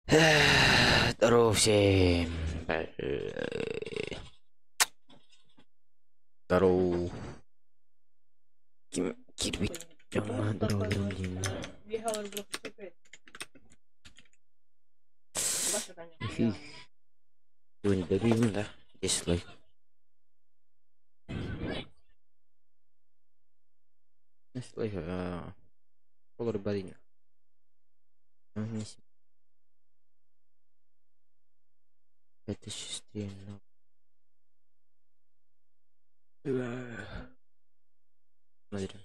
Здорово всем! Здорово! Ким киирбит дьоҥҥо здоровларым диэн. Сегодня да? 10 лайк. 10 лайк. Олор барин. 5003. Смотрим.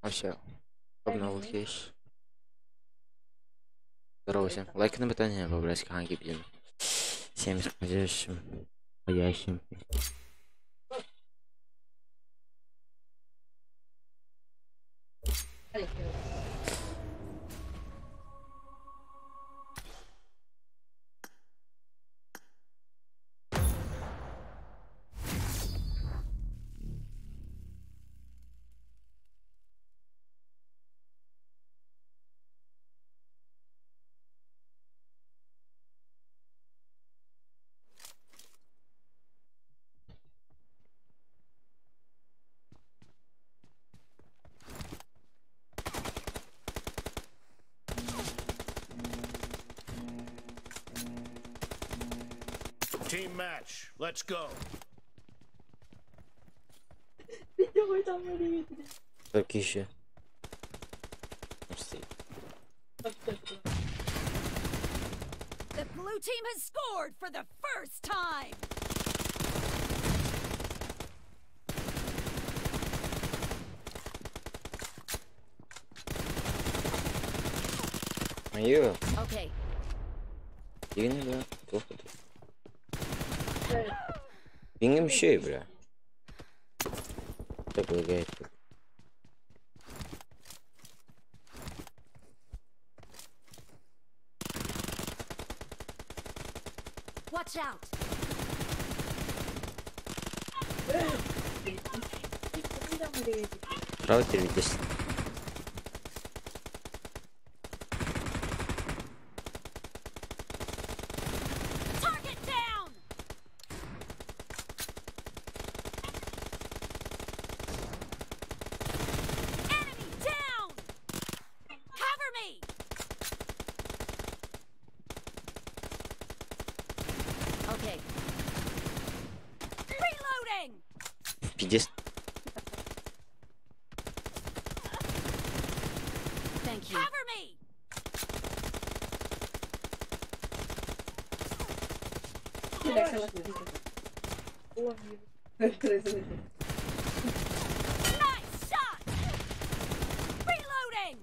Вообще, обновил есть. Здорово всем. Лайк на питание, по-братски, ханги блин. Всем сходящим, ходящим. Team match. Let's go. Так еще. The blue team has scored for the first time. Мое. Okay. Дигини да, плохо тут. Пингом еще и, бля. Так лагает. Watch out. Право здесь. Target down. Enemy down. Cover me. Okay. Reloading. Пиздец. Thank you. Cover me. Nice shot. Reloading.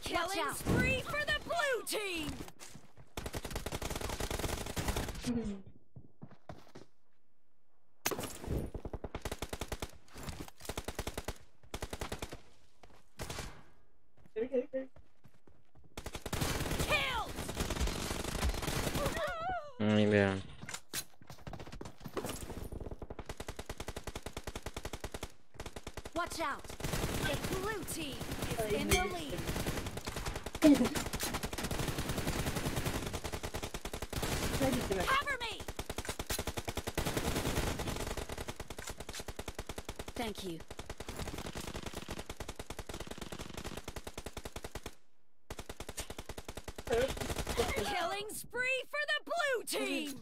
Killing spree for the blue team. Killed. Ой, бля. Watch out. The blue team is in the lead. Cover me. Thank you. Killing spree for the blue team.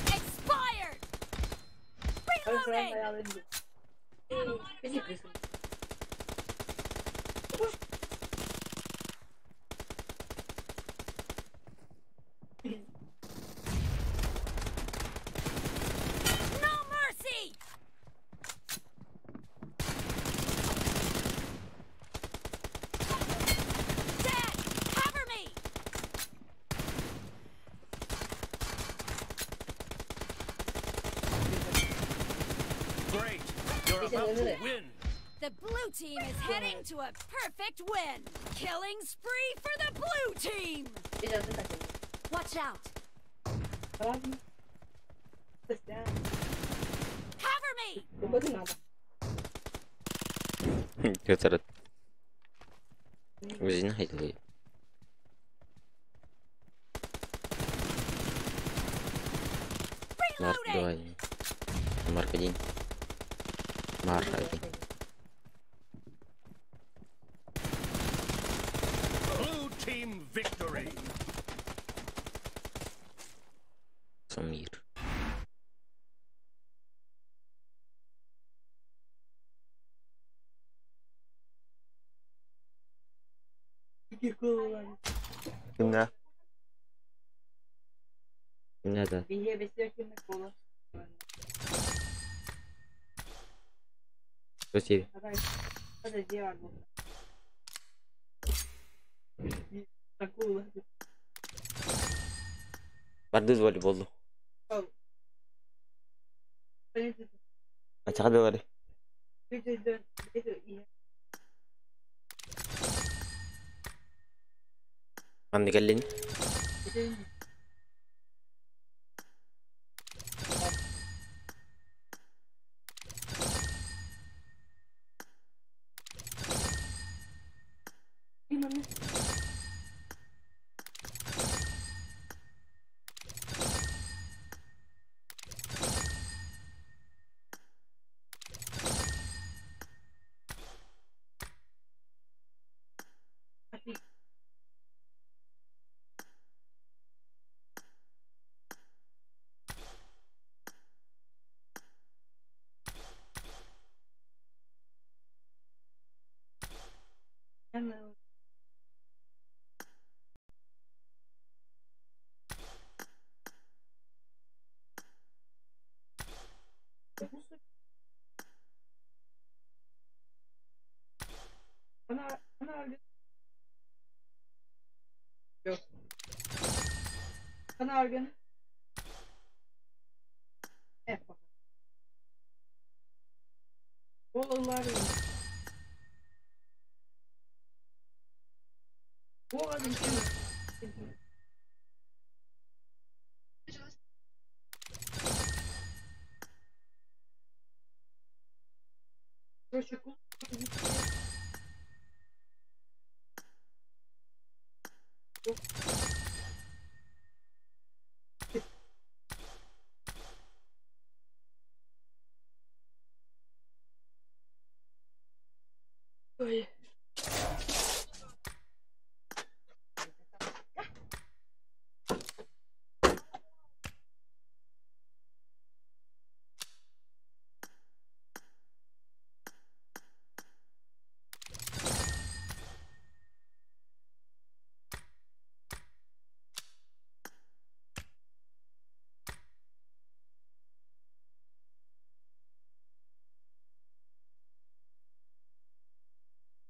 Expired. Reloading. No Great. You're about to win. The blue team is heading to a perfect win. Killing spree for the blue team. Watch out. Cover me. Марк 2. Марк 1. Марк 1. Blue team victory. Самир. Kimde? Kimde? Спасибо. Бардыз волейболу. Ачаға Манны кэллин.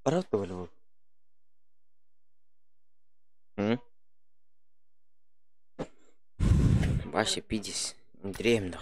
Барат волейбол. Вася, пидис. Дрем, да.